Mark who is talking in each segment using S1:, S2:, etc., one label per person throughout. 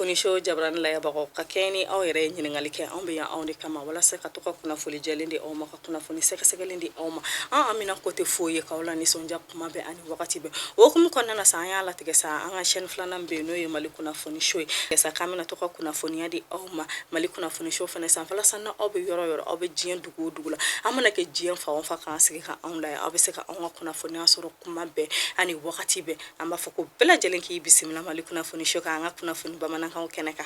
S1: Kunnafoni so jabarani lajɛbagaw, ka kɛɲɛ ni aw yɛrɛ ye ɲininkali kɛ, anw bɛ yan anw de kama walasa ka to ka kunnafoni jɛlen di aw ma, ka kunnafoni sɛgɛsɛgɛlen di aw ma. An amina ko tɛ foyi ye k'aw la nisɔndiya kuma bɛɛ ani wagati bɛɛ. O hukumu kɔnɔna na sa, an y'a latigɛ sa, an ka chaîne filanan bɛ yen, n'o ye Mali kunnafoni so ye sa, k'an bɛna to ka kunnafoniya di aw ma Mali kunnafoni so fana sanfɛ la sa. N'aw bɛ yɔrɔ o yɔrɔ, aw bɛ diɲɛ dugu o dugu la, an mana kɛ diɲɛ fan o fan, k'an sigi ka anw lajɛ, aw bɛ se ka anw ka kunnafoniya sɔrɔ kuma bɛɛ ani wagati bɛɛ. An b'a fɔ ko bɛɛ lajɛlen k'i bisimila Mali kunnafoni so kan, an ka kunnafoni bamanankan kɛnɛ kan.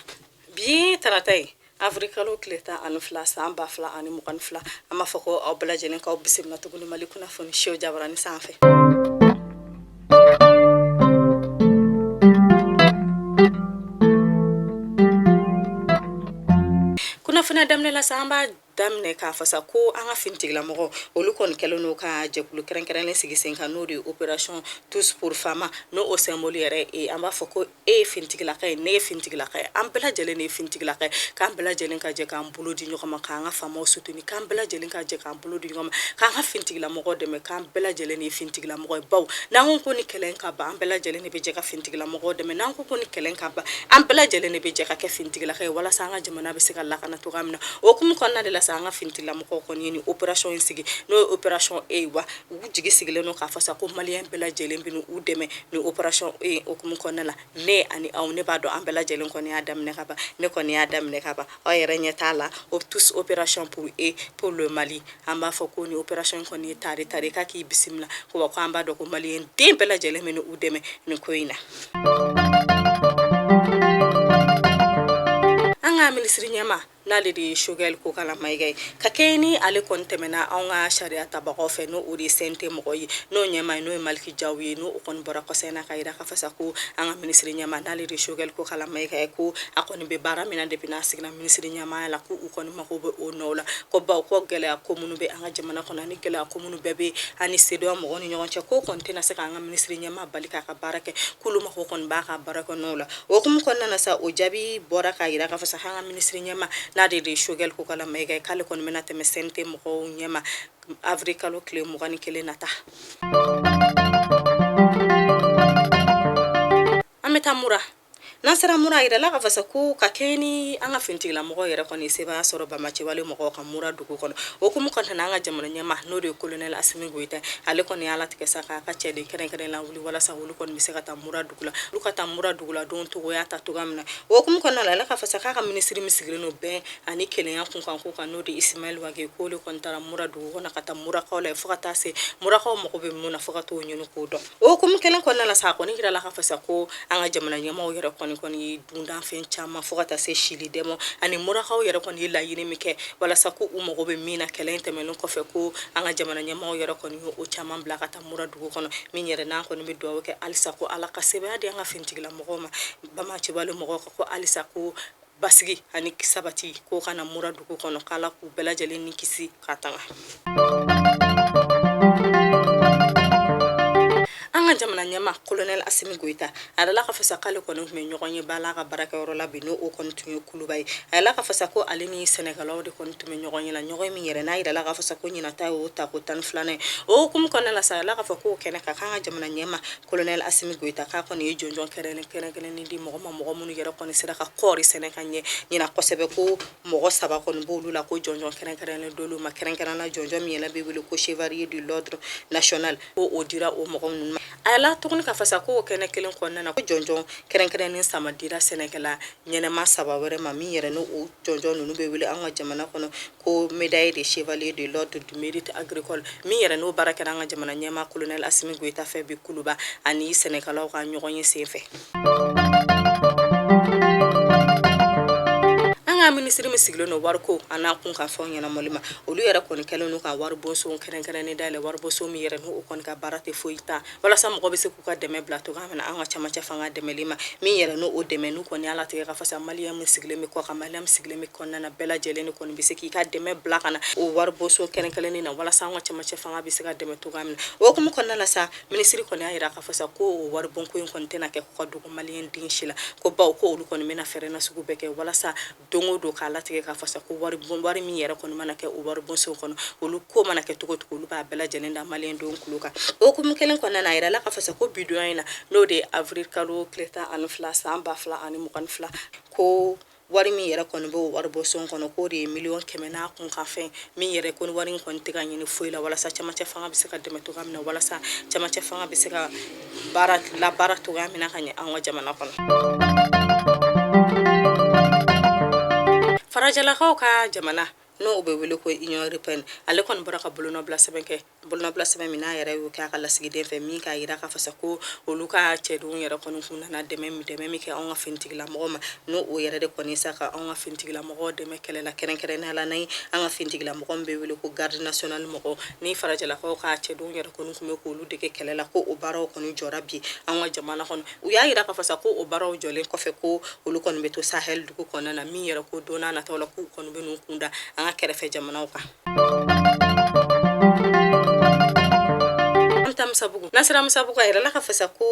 S1: Bi ye tarata ye, avril kalo tile 12 san 2022. An b'a fɔ ko aw bɛɛ lajɛlen k'aw bisimila tuguni Mali kunnafoni so jabarani sanfɛ. Kunnafoniya daminɛ la sa, an b'a daminɛ k'a fɔ sa ko an ka finitigilamɔgɔ olu kɔni kɛlen don ka jɛkulu kɛrɛnkɛrɛnnen sigi sen kan, n'o de ye opération tous pour FAMa, n'o o symbole yɛrɛ ye, an b'a fɔ ko e ye finitigilaka ye, ne ye finitigilaka ye, an bɛɛ lajɛlen de ye finitigilaka ye, k'an bɛɛ lajɛlen ka jɛ k'an bolo di ɲɔgɔn ma k'an ka faamaw soutenir, k'an bɛɛ lajɛlen ka jɛ k'an bolo di ɲɔgɔn ma k'an ka finitigilamɔgɔw dɛmɛ, k'an bɛɛ lajɛlen de ye finitigilamɔgɔ ye. Bawo n'an ko ko ni kɛlɛ in ka ban, an bɛɛ lajɛlen de bɛ jɛ ka finitigilamɔgɔw dɛmɛ. N'an ko ko ni kɛlɛ in ka ban, an bɛɛ lajɛlen de bɛ jɛ ka kɛ finitigilaka ye walasa an ka jamana bɛ se ka lakana cogoya min na. O hukumu kɔnɔna de la sa, an ka finitigilamɔgɔw kɔni ye nin opération in sigi, n'o ye opération E wa u jigi sigilen don k'a fɔ sa ko maliyɛn bɛɛ lajɛlen bɛ u dɛmɛ nin opération E hukumu kɔnɔna la. Ne ani aw, ne b'a dɔn an bɛɛ lajɛlen kɔni y'a daminɛ ka ban, ne kɔni y'a daminɛ ka ban, aw yɛrɛ ɲɛ t'a la, o tous opération pour E pour le Mali. An b'a fɔ ko ni opération kɔni ye tare tare k'a k'i bisimila ko wa ko an b'a dɔn ko maliyɛn den bɛɛ lajɛlen bɛ u dɛmɛ nin ko in na. An ka minisiri ɲɛmaa, n'ale de ye Choguel Kokalla Maïga ye, ka kɛɲɛ ni ale kɔni tɛmɛna anw ka sariya tabagaw fɛ, n'o o de ye CNT mɔgɔ ye, n'o ɲɛmaa ye, n'o ye Malick Diaw ye, n'o kɔni bɔra kɔsa in na ka yira k'a fɔ sa ko an ka minisiri ɲɛmaa, n'ale de ye Choguel Kokalla Maïga ye, ko a kɔni bɛ baara min na depuis n'a sigira minisiri ɲɛmaaya la, ko u kɔni mago bɛ o nɔw la, ko bawo ko gɛlɛya ko minnu bɛ an ka jamana kɔnɔ ani gɛlɛya ko minnu bɛɛ bɛ ani CEDEAO mɔgɔw ni ɲɔgɔn cɛ, k'o kɔni tɛna se k'an ka minisiri ɲɛmaa bali k'a ka baara kɛ, k'olu mago kɔni b'a ka baara kɛ nɔw la. O hukumu kɔnɔna na sa, o jaabi bɔra k'a yira k'a fɔ sa k'an ka minisiri ɲɛmaa, n'ale de ye Choguel Kokalla Maïga ye, k'ale kɔni bɛna tɛmɛ CNT mɔgɔw ɲɛma avril kalo tile 21 nata. An bɛ taa Mura. N'an sera Mura, a yirala k'a fɔ sa ko ka kɛɲɛ ni an ka finitigilamɔgɔw yɛrɛ kɔni sebaaya sɔrɔ banbaanciwale mɔgɔw kan Mura dugu kɔnɔ. O hukumu kɔnɔna na, an ka jamana ɲɛmaa, n'o de ye colonel Assimi Goïta, ale kɔni y'a latigɛ sa k'a ka cɛden kɛrɛnkɛrɛn lawuli walasa olu kɔni bɛ se ka taa Mura dugu la, olu ka taa Mura duguladenw togoya ta cogoya min na. O hukumu kɔnɔna la, ale k'a fɔ sa k'a ka minisiri min sigilen don bɛn ani kelenya kunkanko kan, n'o de ye Ismaël Wagué, k'olu kɔni taara Mura dugu kɔnɔ ka taa Murakaw la, fo ka taa se Murakaw mago bɛ mun na, fo ka t'o ɲini k'o dɔn. O hukumu kelen kɔnɔna la sa, a kɔni jirala k'a fɔ sa ko an ka jamana ɲɛmaaw yɛrɛ kɔni ye dundanfɛn caman, fo ka taa se sili dɛmɛ, ani Murakaw yɛrɛ kɔni ye laɲini min kɛ walasa ko u mago bɛ min na kɛlɛ in tɛmɛnen kɔfɛ, ko an ka jamana ɲɛmaaw yɛrɛ kɔni ye o caman bila ka taa Mura dugu kɔnɔ. Min yɛrɛ n'an kɔni bɛ dugawu kɛ halisa ko Ala ka sebaaya di an ka finitigilamɔgɔw ma banbaanciwale mɔgɔw kan, ko halisa ko basigi ani sabati ko ka na Mura dugu kɔnɔ, k'Ala k'u bɛɛ lajɛlen ni kisi ka tanga. An ka jamana ɲɛmaa colonel Assimi Goïta, a yirala k'a fɔ sa k'ale kɔni tun bɛ ɲɔgɔn ye ba la a ka baarakɛyɔrɔ la bi, n'o o kɔni tun ye Kuluba ye. A yirala k'a fɔ sa ko ale ni Sɛnɛgalaw de kɔni tun bɛ ɲɔgɔn ye la, ɲɔgɔn ye min yɛrɛ n'a yirala k'a fɔ sa ko ɲinan ta y'o tako 12nan ye. O hukumu kɔnɔna la sa, a yirala k'a fɔ k'o kɛnɛ kan, k'an ka jamana ɲɛmaa colonel Assimi Goïta k'a kɔni ye jɔnjɔn kɛrɛnkɛrɛnnen di mɔgɔ ma, mɔgɔ minnu yɛrɛ kɔni sera ka kɔɔri sɛnɛ ka ɲɛ ɲinan kosɛbɛ, ko mɔgɔ saba kɔni b'olu la, ko jɔnjɔn kɛrɛnkɛrɛnnen d'olu ma, kɛrɛnkɛrɛn na jɔnjɔn min yɛrɛ bɛ wele ko chevalier de l'ordre national, ko o dira o mɔgɔ ninnu ma. A yirala tuguni k'a fɔ sa k'o kɛnɛ kelen kɔnɔna na, ko jɔnjɔn kɛrɛnkɛrɛnnen sama dira sɛnɛkɛla ɲɛnɛma saba wɛrɛ ma, min yɛrɛ n'o jɔnjɔn ninnu bɛ wele an ka jamana kɔnɔ ko médaille de chevalier de l'ordre du mérite agricole, min yɛrɛ n'o baara kɛra an ka jamana ɲɛmaa colonel Assimi Goïta fɛ bi Kuluba ani sɛnɛkɛlaw ka ɲɔgɔn ye senfɛ. An ka minisiri min sigilen don wariko a n'a kunkanfɛnw ɲɛnabɔli ma, olu yɛrɛ kɔni kɛlen don ka waribonso kɛrɛnkɛrɛnnen dayɛlɛ, waribonso min yɛrɛ n'o kɔni ka baara tɛ foyi ta walasa mɔgɔ bɛ se k'u ka dɛmɛ bila cogoya min na an ka camancɛ fanga dɛmɛli ma, min yɛrɛ n'o dɛmɛ n'u kɔni y'a latigɛ k'a fɔ sa maliyɛn min sigilen bɛ kɔkan, maliyɛn min sigilen bɛ kɔnɔna na, bɛɛ lajɛlen de kɔni bɛ se k'i ka dɛmɛ bila ka na o waribonso kɛrɛnkɛrɛnnen na walasa an ka camancɛ fanga bɛ se ka dɛmɛ cogoya min na. O hukumu kɔnɔna la sa, minisiri kɔni y'a jira k'a fɔ sa ko o waribonko in kɔni tɛna kɛ ko ka dogo maliyɛn den si la, ko bawo ko olu kɔni bɛna fɛɛrɛ nasugu bɛɛ kɛ walasa don o don k'a latigɛ k'a fɔ sa ko wari bon wari min yɛrɛ kɔni mana kɛ o wari bonso kɔnɔ, olu ko mana kɛ cogo cogo, olu b'a bɛɛ lajɛlen da maliyɛndenw tulo kan. O hukumu kelen kɔnɔna na, a yirala k'a fɔ sa ko bidonya in na, n'o de ye avril kalo tile 12 san 2022, ko wari min yɛrɛ kɔni b'o waribonso kɔnɔ, k'o de ye miliyɔn 100 n'a kun ka fɛn min yɛrɛ ko ni wari in kɔni tɛ ka ɲini foyi la, walasa camancɛ fanga bɛ se ka dɛmɛ cogoya min na, walasa camancɛ fanga bɛ se ka baara labaara cogoya min na ka ɲɛ an ka jamana kɔnɔ. Farajɛlakaw ka jamana, n'o bɛ wele ko Union européenne, ale kɔni bɔra ka bolonɔbila sɛbɛn kɛ, bolonɔbila sɛbɛn min n'a yɛrɛ y'o kɛ a ka lasigiden fɛ, min k'a jira k'a fɔ sa ko olu ka cɛdenw yɛrɛ kɔni kun nana dɛmɛ min kɛ anw ka finitigilamɔgɔw ma, n'o o yɛrɛ de kɔni sa ka anw ka finitigilamɔgɔw dɛmɛ kɛlɛ la, kɛrɛnkɛrɛnnenya la ni an ka finitigilamɔgɔ min bɛ wele ko garde nationale mɔgɔw ni farajɛlakaw ka cɛdenw yɛrɛ kɔni tun bɛ k'olu dege kɛlɛ la, ko o baaraw kɔni jɔra bi an ka jamana kɔnɔ. U y'a jira k'a fɔ sa ko o baaraw jɔlen kɔfɛ, ko olu kɔni bɛ to Sahel dugu kɔnɔna na, min yɛrɛ ko don n'a nataw la k'u kɔni bɛ n'u kun da an ka kɛrɛfɛ jamanaw kan. An bɛ taa Musabugu. N'an sera Musabugu, a yirala k'a fɔ sa ko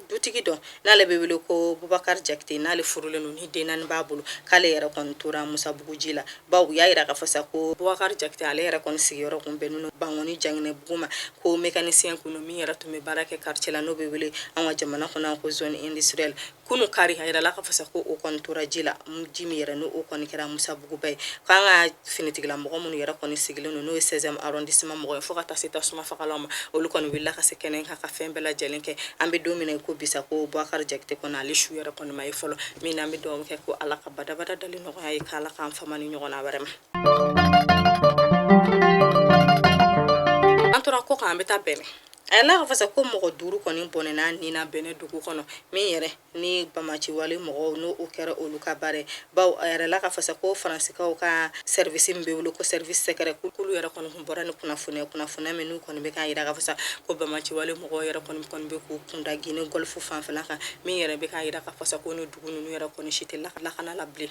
S1: dutigi dɔ, n'ale bɛ wele ko Bubakari Jakite, n'ale furulen don ni den 4 b'a bolo, k'ale yɛrɛ kɔni tora Musabugu ji la, bawo u y'a jira k'a fɔ sa ko Bubakari Jakite, ale yɛrɛ kɔni sigiyɔrɔ kun bɛnnen don Bankɔni Janginɛbugu ma, ko mécanicien kun don min yɛrɛ tun bɛ baara kɛ quartier la, n'o bɛ wele an ka jamana kɔnɔ ko zone industrielle. Kunu kari, a yirala k'a fɔ sa ko o kɔni tora ji la, ji min yɛrɛ n'o kɔni kɛra Musabuguba ye, k'an ka finitigilamɔgɔ minnu yɛrɛ kɔni sigilen don, n'o ye 16e arrondissement mɔgɔ ye, fo ka taa se tasuma fagalaw ma, olu kɔni wulila ka se kɛnɛ kan ka fɛn bɛɛ lajɛlen kɛ. An bɛ don min na i ko bi sa, ko Bubakari Jakite kɔni, ale su yɛrɛ kɔni ma ye fɔlɔ, min na an bɛ dugawu kɛ ko Ala ka badabada dali nɔgɔya ye, k'Ala k'an fama ni ɲɔgɔnna wɛrɛ ma. An tora kɔ kan, an bɛ taa Bɛnɛ. A yirala k'a fɔ sa ko mɔgɔ 5 kɔni bɔnɛna ni na Bɛnɛ dugu kɔnɔ, min yɛrɛ ni bamaciwale mɔgɔw n'o o kɛra olu ka baara ye, bawo a yirala k'a fɔ sa ko faransikaw ka service min bɛ wele ko service secret, k'olu yɛrɛ kɔni kun bɔra ni kunnafoniya, kunnafoniya min n'u kɔni bɛ k'a yira k'a fɔ sa ko bamaciwale mɔgɔw yɛrɛ kɔni bɛ k'u kunda Guinée Golfe fanfɛla kan, min yɛrɛ bɛ k'a yira k'a fɔ sa ko ni dugu ninnu yɛrɛ kɔni si tɛ lakana la bilen.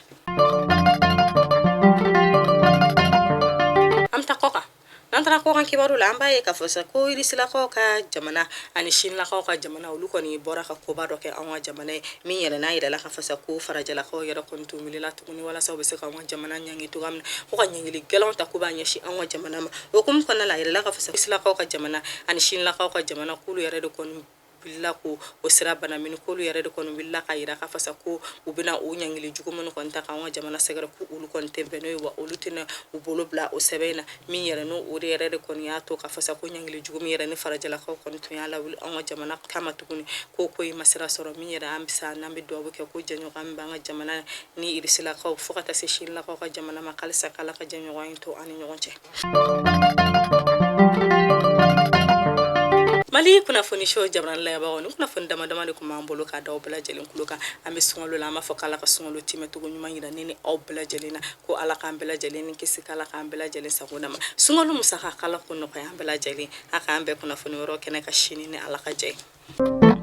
S1: An bɛ taa kɔ kan. N'an taara kɔkan kibaru la, an b'a ye k'a fɔ sa ko irisilakaw ka jamana ani sinilakaw ka jamana, olu kɔni bɔra ka koba dɔ kɛ anw ka jamana ye, min yɛrɛ n'a yirala k'a fɔ sa ko farajɛlakaw yɛrɛ kɔni tun wulila tuguni walasa u bɛ se ka anw ka jamana ɲangi cogoya min na, ko ka ɲangili gɛlɛnw ta k'u b'a ɲɛsin anw ka jamana ma. O hukumu kɔnɔna la, a yirala k'a fɔ sa irisilakaw ka jamana ani sinilakaw ka jamana, k'olu yɛrɛ de kɔni wulila ko o sira bana min, k'olu yɛrɛ de kɔni wulila k'a yira k'a fɔ sa ko u bɛna o ɲangili jugu minnu kɔni ta k'an ka jamana sɛgɛrɛ, ko olu kɔni tɛ bɛn n'o ye, wa olu tɛna u bolo bila o sɛbɛn in na, min yɛrɛ n'o o de yɛrɛ de kɔni y'a to k'a fɔ sa ko ɲangili jugu min yɛrɛ ni farajɛlakaw kɔni tun y'a lawuli an ka jamana kama tuguni, ko ko in ma sira sɔrɔ. Min yɛrɛ an bɛ sa n'an bɛ dugawu kɛ ko jɛɲɔgɔnya min b'an ka jamana ni irisilakaw fo ka taa se sinilakaw ka jamana ma, k'alisa k'Ala ka jɛɲɔgɔnya in to an ni ɲɔgɔn cɛ. Mali kunnafoni so jabarani lajɛbagaw, ni kunnafoni dama dama de tun b'an bolo k'a da aw bɛɛ lajɛlen tulo kan. An bɛ sunkalo la, an b'a fɔ k'Ala ka sunkalo timɛcogo ɲuman yira ne ni aw bɛɛ lajɛlen na, ko Ala k'an bɛɛ lajɛlen ni kisi, k'Ala k'an bɛɛ lajɛlen sago ma sunkalo musaka, k'Ala k'o nɔgɔya an bɛɛ lajɛlen. A k'an bɛn kunnafoni wɛrɛw kɛnɛ kan sini ni Ala ka jɛ ye.